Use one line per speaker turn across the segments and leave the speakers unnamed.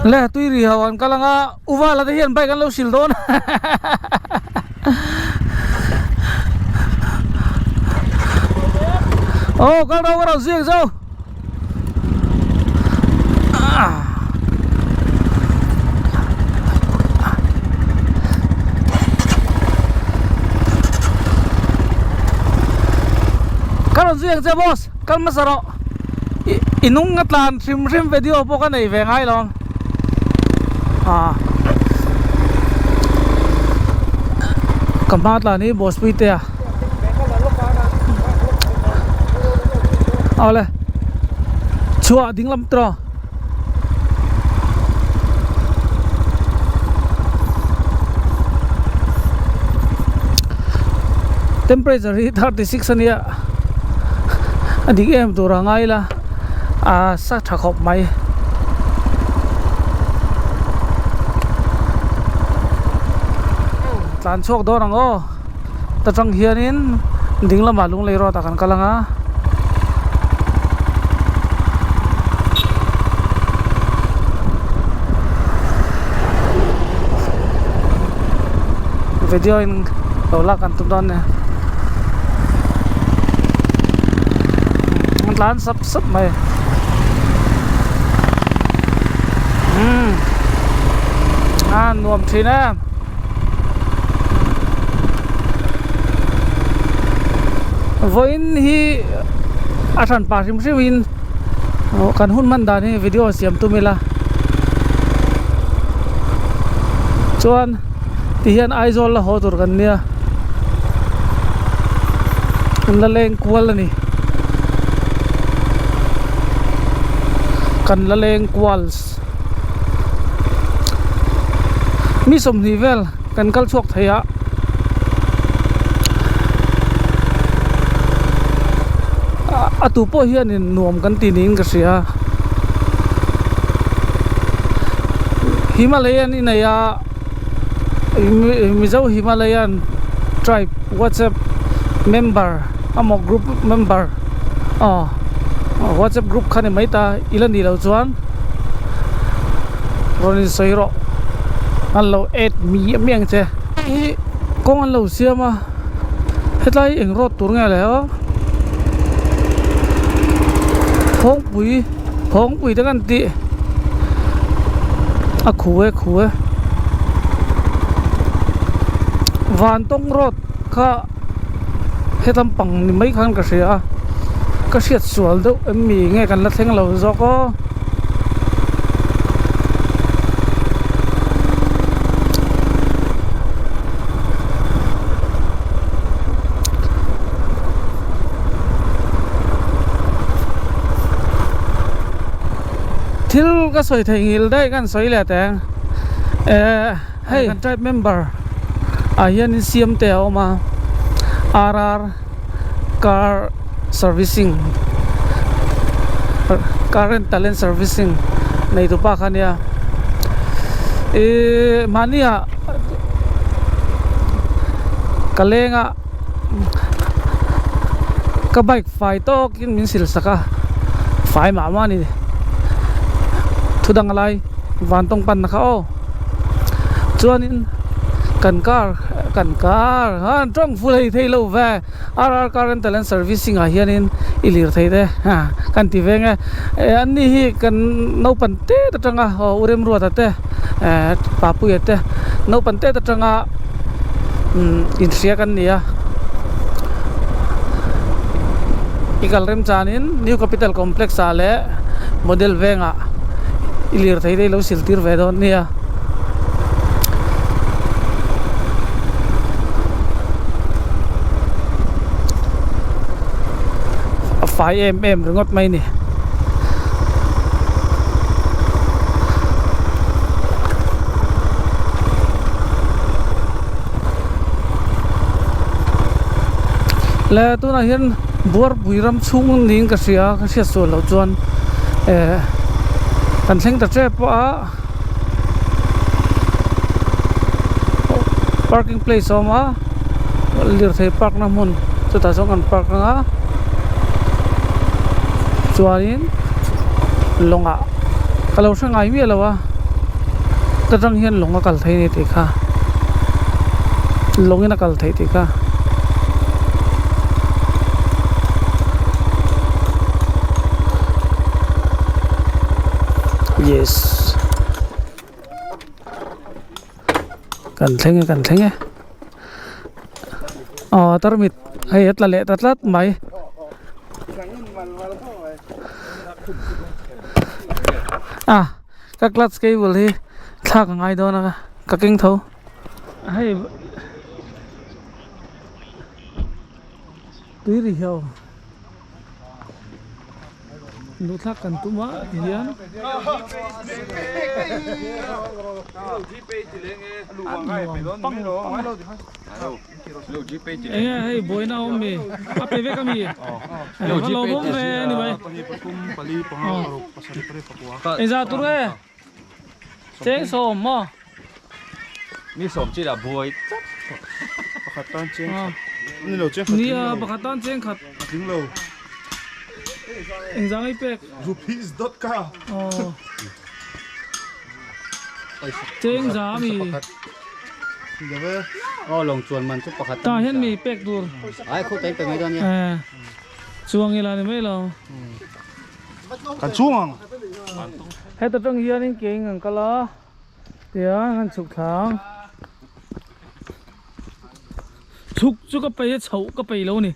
Le tui ri ho an kal anga uvala te hian bike an lo sil dawn aw kal ro ka ro ziak zo Ka rawn zui ang che boss kal hmasa rawh i nung a tlan hrim hrim video pawh ka nei ve ngai lo ah ka hma tlan hi boss puitea Awle chhuah ding lam tawh Temperature hi 36 ania a dik em tur a ngai la a sa tha khawp mai. Tlan chhuak dawn ang aw. Ta tang hianin ding lamah lunglei road ah kan kal ang a. Video in lo lak kan tum dawn nia. An tlan sap sap mai. Umm a nuam thin em. Vawiin hi a hran pah hrim hrim in kan hun hman dan hi video siam tum ila chuan ti hian Aizawl la haw tur kan nia kan la leng kual a ni kan la leng kual. Mi 20 vel kan kal chhuak thei a a tu pawh hianin nuam kan ti niin ka hria Himalayan i nei a Mizo Himalayan tribe whatsapp member emaw group member aw whatsapp group kha ni mai ta i la nih loh chuan. Rawn in sawi rawh an lo add mi mi ang che hi kawng an lo siam a hetlai hi eng road tur nge le aw phawngpui phawngpui te kan tih a khu e khu e vantawng road kha helam pang ni mai khan ka hria a ka hriat sual deuh em mi nge kan la thleng lo zawk aw. Thil ka sawi theih nghil daih ka han sawi leh teng eh hei kan tribe member ah hianin siam te a awm a RR car servicing car rental and servicing nei tu pa kha ania ihh mahni ah ka leng a ka bike fai tawk in min sil sak a fai mah mah a ni thu dang a lai van tawng pan na kha aw chuanin kan car kan car han tawng fu thei thei lo ve RR car rental and servicing ah hianin i lir thei te ha kan ti veng e eh an ni hi kan naupang tet atanga aw u Remruata te eh Papuia te naupang tet atanga umm inhria kan ni a i kal rem chanin new capital complex ah leh model vengah i lir thei te i lo sil tir ve dawn nia. A fai em em ringawt mai ni. Le tunah hian buarpui ram chhung niin ka hria ka hriat sual loh chuan eh kan thleng ta tep pawh a. Parking place a awm a lirthei park na hmun chutah chuan kan park ang a chuanin lawngah ka lo hre ngai miah lo a. Ta tang hian lawng a kal thei a ni tih kha lawng in a kal theih tih kha. Yes kan thleng e kan thleng e aw tarmit hei a tla leh ta tlat mai. Ka clutch cable hi thlak a ngai dawn a ka keng tho hei tui ri hiau luh thlak kan tum a ti hian a nuam pang pang. Enge hei buaina a awm mi a pe vek a mi a lo awm ve a ni mai engzah tur nge cheng sawm maw
mi sawm chi lah buai tlat
pakhat tan cheng khat ni lo cheng khat
nia pakhat tan cheng khat
tling lo
engzah nge i pek
rupees dot ka
cheng za mi Tah hian mi pek tur chuang ila ni mai lo.
Kan chhung ang.
Heta tang hianin ke in an kal a tiang an chhuk thlang. Chhuk chu ka peih a chhoh ka peih lo a ni.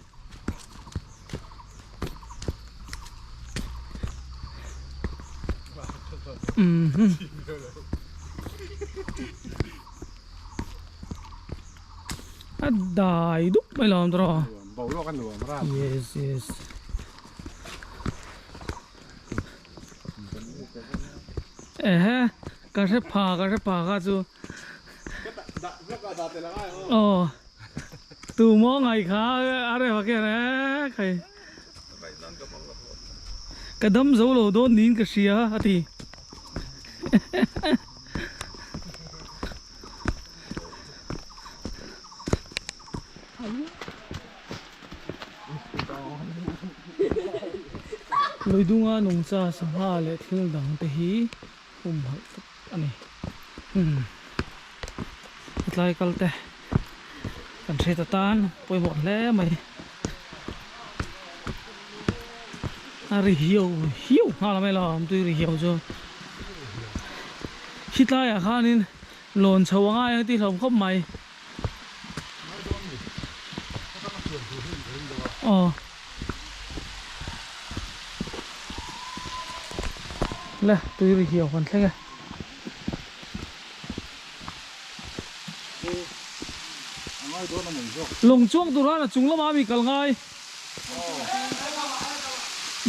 A dai dup mai lo ang tawh yes yes ehe ka hre pha ka hre pha kha chu aw. Tu maw ngai kha a reh vak em e khai. Ka dam zo lo dawn niin ka hria a ti. Luidunga nungcha sangha leh thil dang te hi humhalh tlat. a ni tlai kal te kan hriat atan pawimawh hle mai a ri hiau hiau nghal mai lo awm tui ri hiau chu khi tlaiah khanin lawn chho a ngai ang tih hlauhawm khawp mai aw. Le tui ri hiau kan thleng e. Lawng chuang tur han a chung lamah mi kal ngai.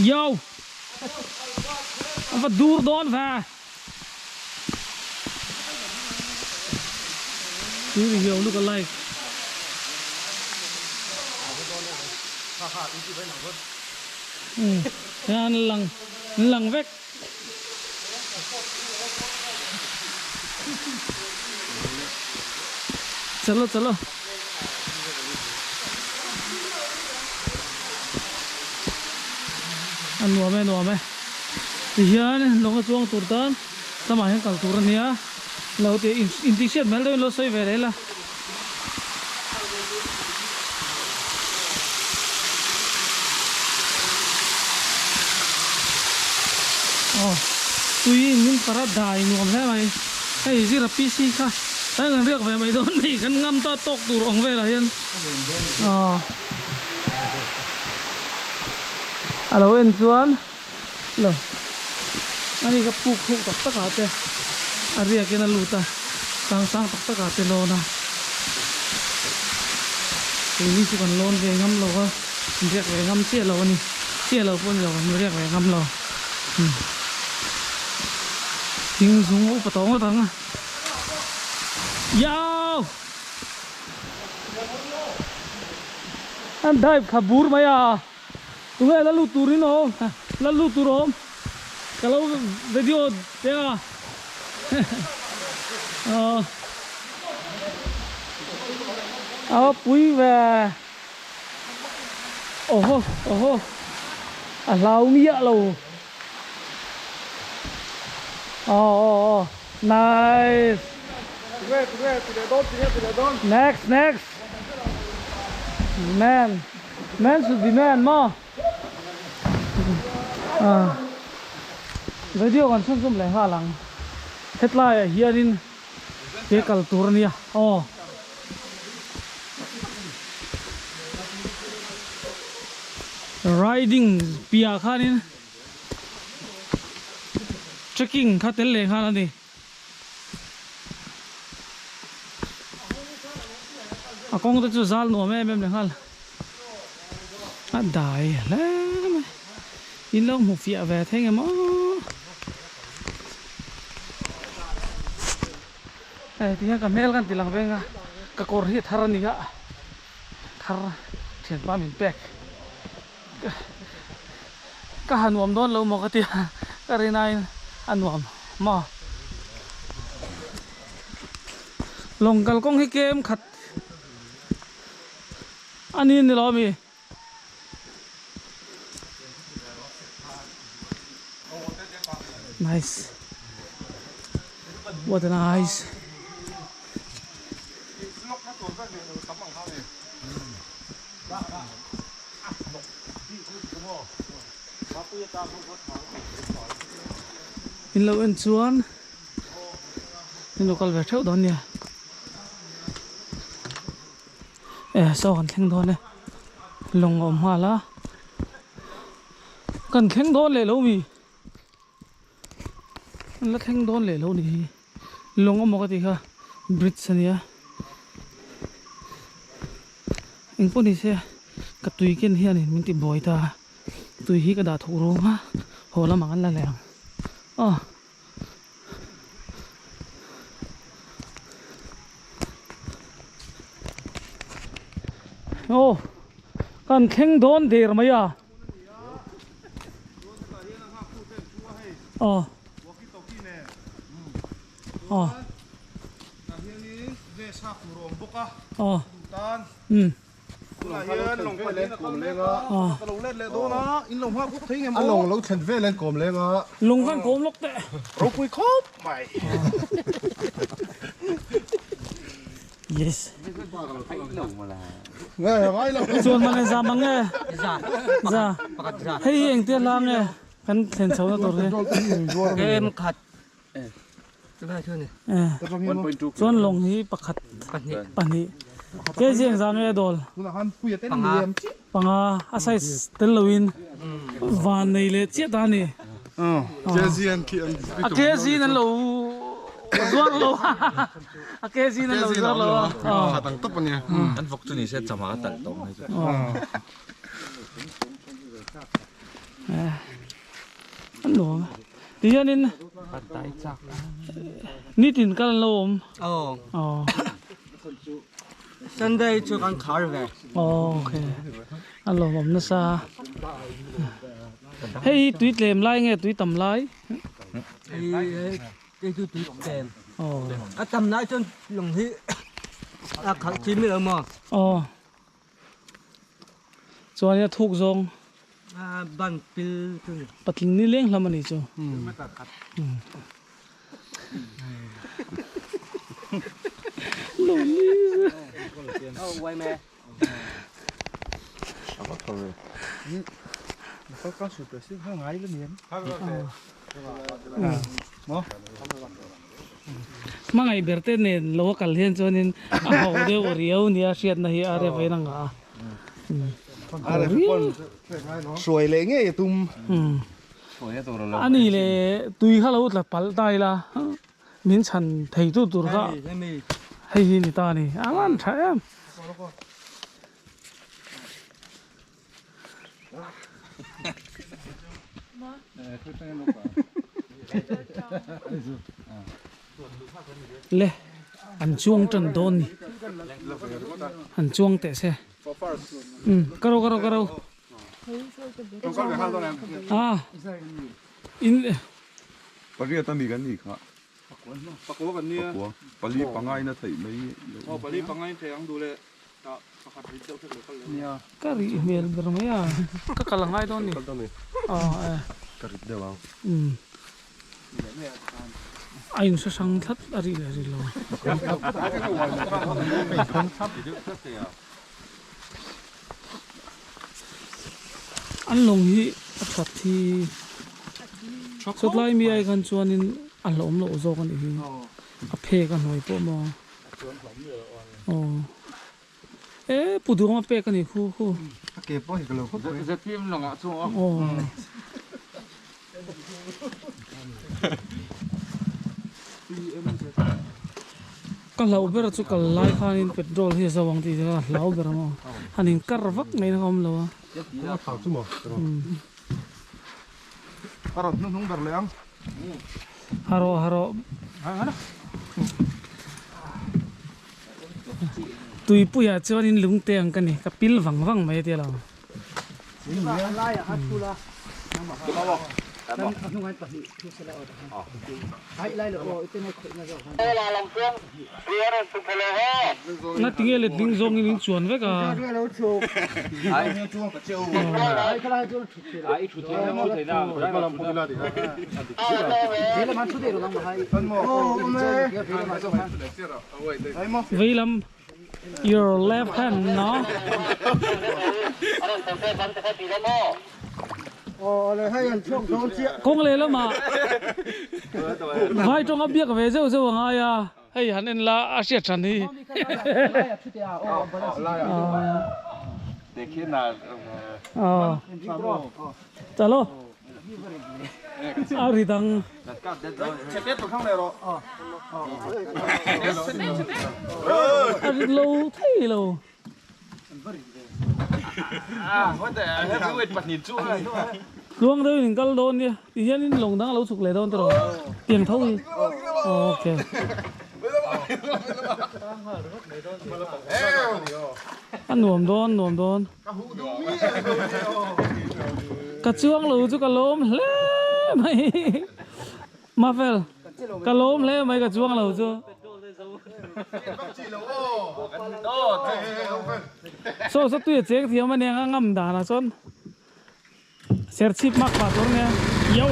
Yau. A va dur dawn ve. Tui ri hiau look alike. An lang an lang vek. Chalo chalo. A nuam e nuam e. Tihian lawng a chuang tur tan lamah hian kal tur a nia lo ti intihhriat hmel deuhin lo sawi ve leh la. Aw tui in min para dai nuam hle mai hei zira PC kha kan han riak ve mai dawn ni kan ngam ta tawk tur awng velah hian aw a lo en chuan lo ani ka puk thuk tak tak ah te a riak in a lut a sang sang tak tak ah te lawn a keini chu kan lawn ve ngam lo a riak ve ngam chiah lo a ni chiah lo pawh a ni lo kan riak ve ngam lo thing zung upa tawh ngawt ang a yau. An dive kha bur mai a tunge la lut turin a awm la lut tur a awm ka lo video teng a aw a pui ve awhaw awhaw a hlau miah lo aw aw aw. Nice. Next, next. Man. Man should be man maw? Ah. Video kan chhunzawm leh nghal ang. Hetlaiah hianin ke kal tur a nia. Aw. Riding piah khanin trekking kha tel leh nghal a ni. A kawng te chu zal nuam em em leh nghal. A dai hle mai. In lo hmu fiah ve thei nge maw. Hei ti hian ka hmel kan ti lang veng a ka kawr hi a thar a ni a thar thianpa min pek ka ha nuam dawn lo maw ka ti a ka rin aiin a nuam maw lawng kalkawng hi kem khat a ni ni lo ami. Nice. What a nice. In lo en chuan in lo kal ve theuh dawn nia. Eh saw kan thleng dawn e lawng a awm nghal a kan thleng dawn leh lo mi an la thleng dawn leh lo ni hi lawng a maw ka tih kha bridge a nia engpawh ni se ka tui ken hianin min ti buai ta tui hi ka dah thuk rung a haw lamah kan la leh ang aw. Aw kan thleng dawn der mai a aw aw aw umm. Lung kan kawm lawk teh.
Ropui khawp mai.
Yes. Chuan mane za mang nge? Za. Hei hi engtia hla nge kan thlen chho na tur hi?
Kem khat.
Chuan lawng hi pakhat pahnih kg engzah nge a dawl panga a size tel loin van nei leh chiah ta a ni a kg in an lo zuar lo a kg in an lo zuar lo a
an vawk chu ni se chama a talh tawh mai chu.
An nuam a tihianin nitin kal an lo awm
aw Sunday chu kan khar ve
okay a lawmawm nasa hei hi tui tlem lai nge tui tam lai
hei chu tui tlem a tam lai chuan lawng hi a khalh chi miah lo maw
aw Chuan a thuk zawng
ban pil chu ni.
Patling ni leng hlam a ni chu. Hmangaih ber te nen lo a kal hian chuanin a ho deuh riau nia hriatna hi a ref in a ngah a.
Hruai leh ngei a tum.
A ni le tui kha lo tla palh ta ila min chhan thei tu tur kha hei hi ni ta a ni. A ngan tha em. Le an chuang tan dawn ni an chuang teh se um ka ro ka ro ka ro a in
Pariat a mi kan nih kha.
Pakua kan nia.
Pakua. Pali panga in a theih mai.
Aw pali panga in theih ang duh leh.
Ka rih hmel ber mai a, ka kal angai dawn ni.
Kal dawn ni.
Aw e.
Ka rit deuh ang.
Umm. A in hre hrang thlat a rih leh rih lo. An lawng hi a that hi sawtlai mi ai khan chuanin a hlauhawm loh zawk a nih hi a phek a hnuai pawh maw aw e pu duang a pek a nih khu khu aw. Ka hlauh ber chu kal lai khanin petrol hi a zo ang tih chu ka hlau ber ang aw. Han in kar vak mai na ka awm lo a. Harawh harawh. Tuipuiah chuanin lungte ang ka ni ka pil vang vang mai a tia lo. Nga tinge let ding zawngin in chuan vek a. Veilam Your left hand no. Kawng leh lamah vai tawng a biak ve zeuh zeuh a ngai a, hei han en la a hriat hran hi. Chalo a ri dang. A rit lo thei lo. Tluang deuhin in kal dawn nia ti hianin lawng dang a lo chhuk leh dawn tawh tiang tho hi okay. A nuam dawn nuam dawn. Ka chuang lo chu ka lawm hle mai Mafel ka lawm hle mai ka chuang lo chu Saw saw tui a cheng thiam ania a ngam danah chuan Serchhip mak pah tur ania yo.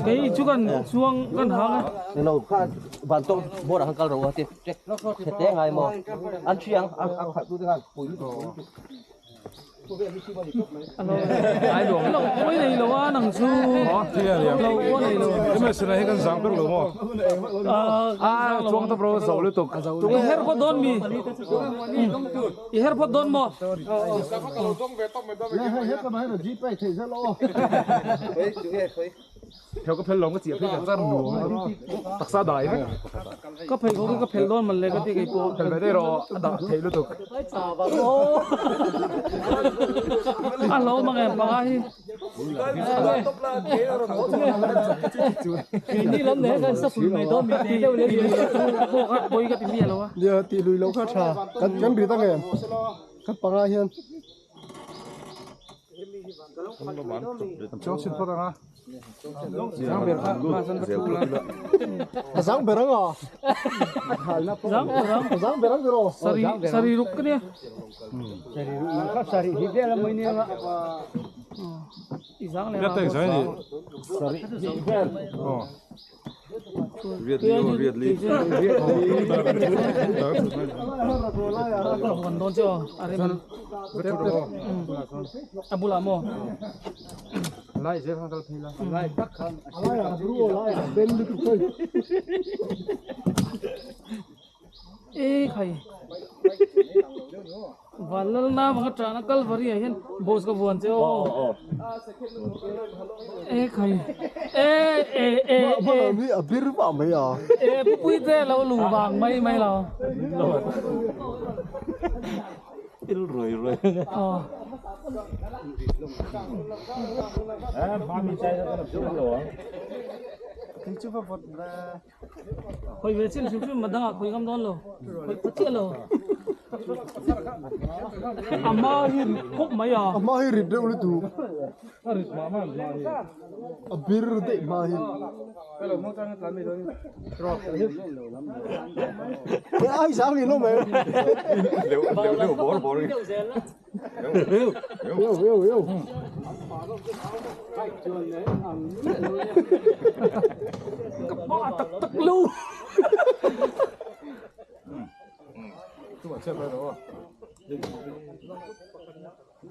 Kei chu kan chuang kan hang a.
Lo kha van tawng bawr ah khan kal ro a ti chhe te ngai maw an thiang a khalh tu te khan pui lutuk pui lutuk.
Lo pawi nei lo a nang chu lo pawi nei lo.
Emaw hi kan zang ber lo maw?
A
chuang ta bro zo lutuk.
I her phawt dawn mi? I her phawt dawn maw?
Theo ka phel lo ka chiah phei ka char nuam taksa dai vek.
Ka phei kho ka phel dawn man le ka ti kei pawh.
Phel ve daih rawh a dah theih lutuk.
A lo mang em panga hi. Keini lam nei khan sa pui mai dawn mi ti deuh leh pawh kha pawi ka ti miah lo a.
Nia tih lui loh kha tha kan kan rit ang em kan panga hian.
Chuang chhin phawt ang a.
A zang ber ang a.
Zang ber ang.
A zang ber ang tiraw.
Sari sari ruk ka nia.
Sari ruk nang kha sari hi vel a mawi nia nga.
I zang leh
Riat
a.
zai ni. Sari hi vel. Oh.
Riat li aw riat li.
Kan dawn che aw. A rem. A bulah maw?
Lai zel khan kal phei la.
Lai tak khan.
Lai a bru lai a ben lutuk phei.
E khai. Vanlalna vanga tana Kalvari ah hian boss ka vuan che aw. E khai. E e e e.
Mi a bir vah mai a.
E pupui te lo lu vang mai mai lo.
Il rui rui.
Aw. Khoi ve chin hrim hrim madangah khoi ngam dawn lo. Khoi pha chiah lo. A hma hi rit khawp mai a.
A hma hi rit deuh lutuk.
A rit mah mah a hma hi.
A bir daih hma hi. He ai sang in awm em?
Leu leu leu bawr bawr in.
Eu eu eu.
Ka pa tak tak lo.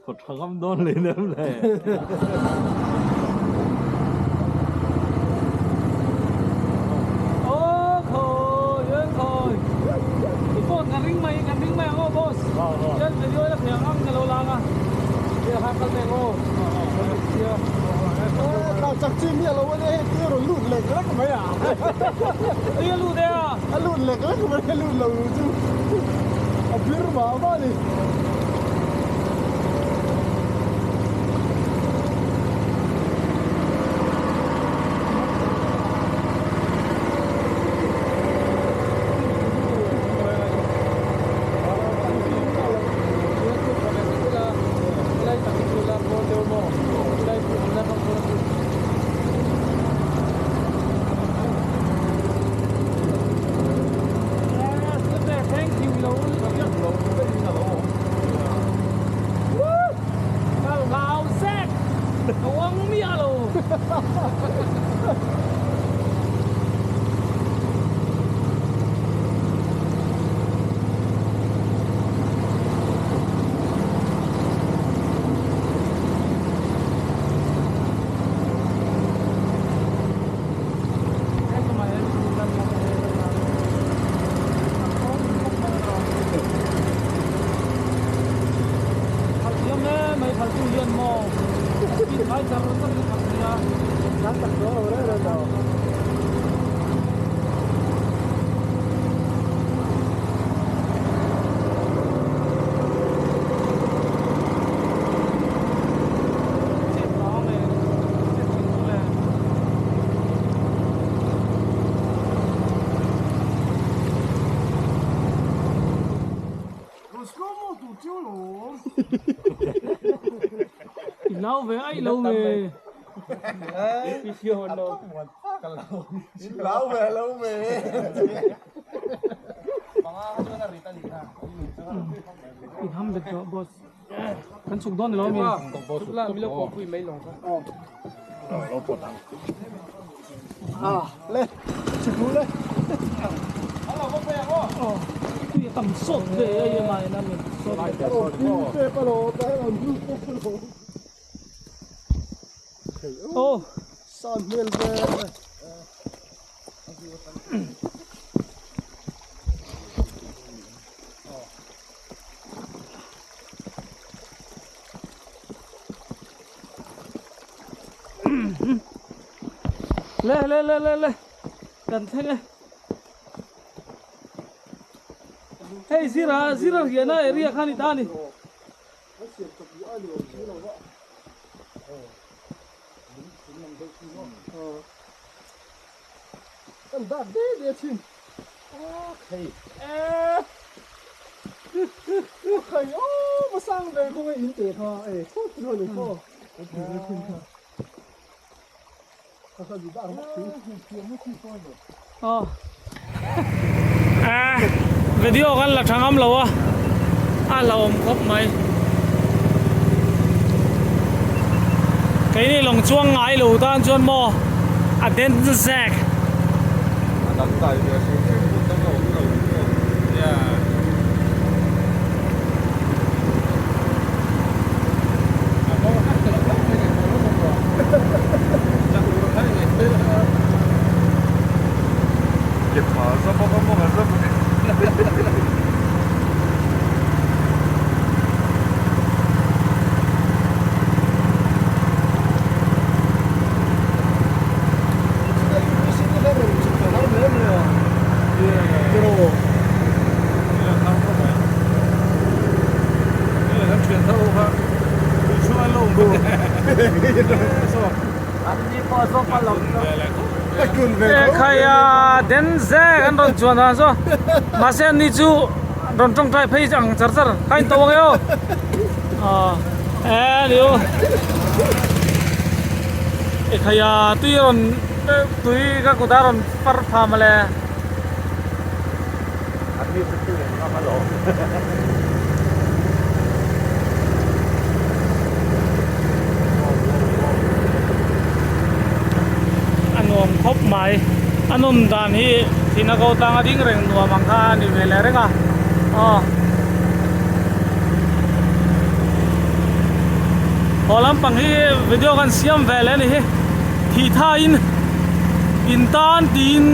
Khaw tha ngam dawn leh nem le.
Aw khawi yan khawi i phone kan ring mai kan ring mai ang aw boss yan video la thei ang ang ka lo lang a tia khan kal mai ang aw
Tla chak chi miah lo a nia hei tui a rawn lut lek lek mai a.
Tui a lut e a.
A lut lek lek mai a lut lo chu a bir mah mah a ni.
I lau ve ai lo ve.
Lau ve lo ve.
I ham bet tawh boss. Kan chhuk dawn lo mi.
À, lên. Chụp luôn lên.
Tui a tam sawt ve ai a mai na mi sawt ve.
Ờ, pin te pa lo, ta lo nu pa lo.
Aw.
San hmel ve.
Le le le le le kan thleng e. Hei zira zira riahna area kha a ni ta a ni.
Kan dak de de thin. Khei. Khei o ma sang ve khaw nge in te kha e thawt chu ni khaw. Kha kha ji dak mak chu.
Aw video kan la tha ngam lo a a hlauhawm khawp mai keini lawng chuang ngai lo tan chuan maw a den zek. Khaia den zek an rawn chuan dan saw mahse an ni chu rawn tawngtai phei ang char char kha in to ang e aw aw e ni u. Ekhaya tui rawn tui ka kut a rawn far pha mawle. A nuam khawp mai a nawm dan hi thihna ko tang a ding reng nuam ang kha a ni ve leh reng a aw haw lampang hi video kan siam ve leh a ni hi thih thain in tan tiin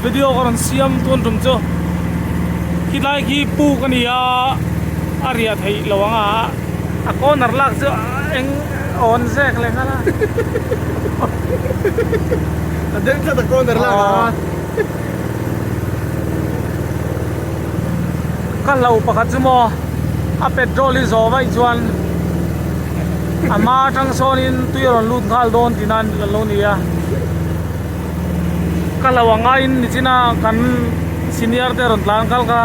video ka rawn siam tun tum chu khilai khi puk a ni a a riah theih lo ang a a corner lak chu eng awn zek leh nghal a
A deng tlat a corner lak a
Ka hlo pakhat chu maw a petrol hi zawh vaih chuan a hma atang sawnin tui a rawn lut nghal dawn tih nan a lo ni a. Ka hlo ang aiin nichina kan senior te rawn tlan kal kha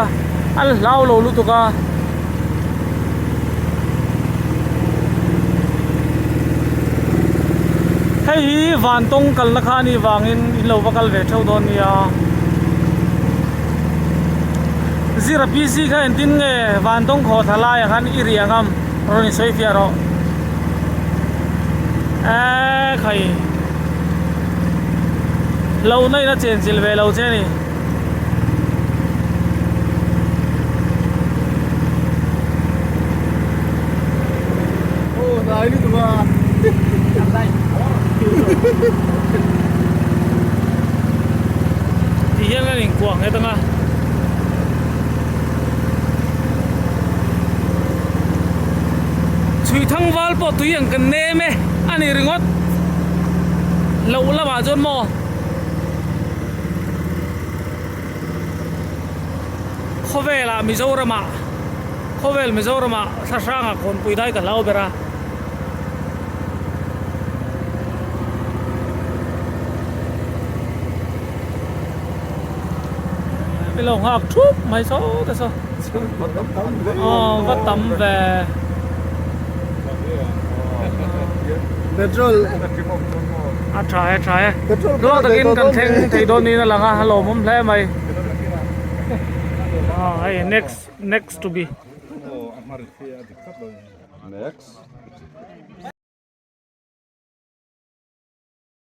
an hlau lo lutuk a. Hei hi vantawng kalna kha a nih vangin in lo va kal ve theuh dawn nia. Zira PC kha engtin nge vantawng khawhthla laiah khan i riah ngam rawn insawi fiah rawh. Eee khai lohna in a chenchilh ve lo che a ni.
Aw hnai lutuk a.
Ti hian kan inkuah nghet ang a. Chhui thang val pawh tui ang kan nem e a ni ringawt loh lamah chuan maw khawvelah Mizoramah khawvel Mizoramah thla hrangah khawnpui dai ka hlau ber a. Min lo nghak thup mai saw te saw. Aw va tam ve.
Petrol
A tha e tha e. Tluang takin kan thleng thei dawn niin a lang a a lawmawm hle mai. Aw hei next next to be.
Next.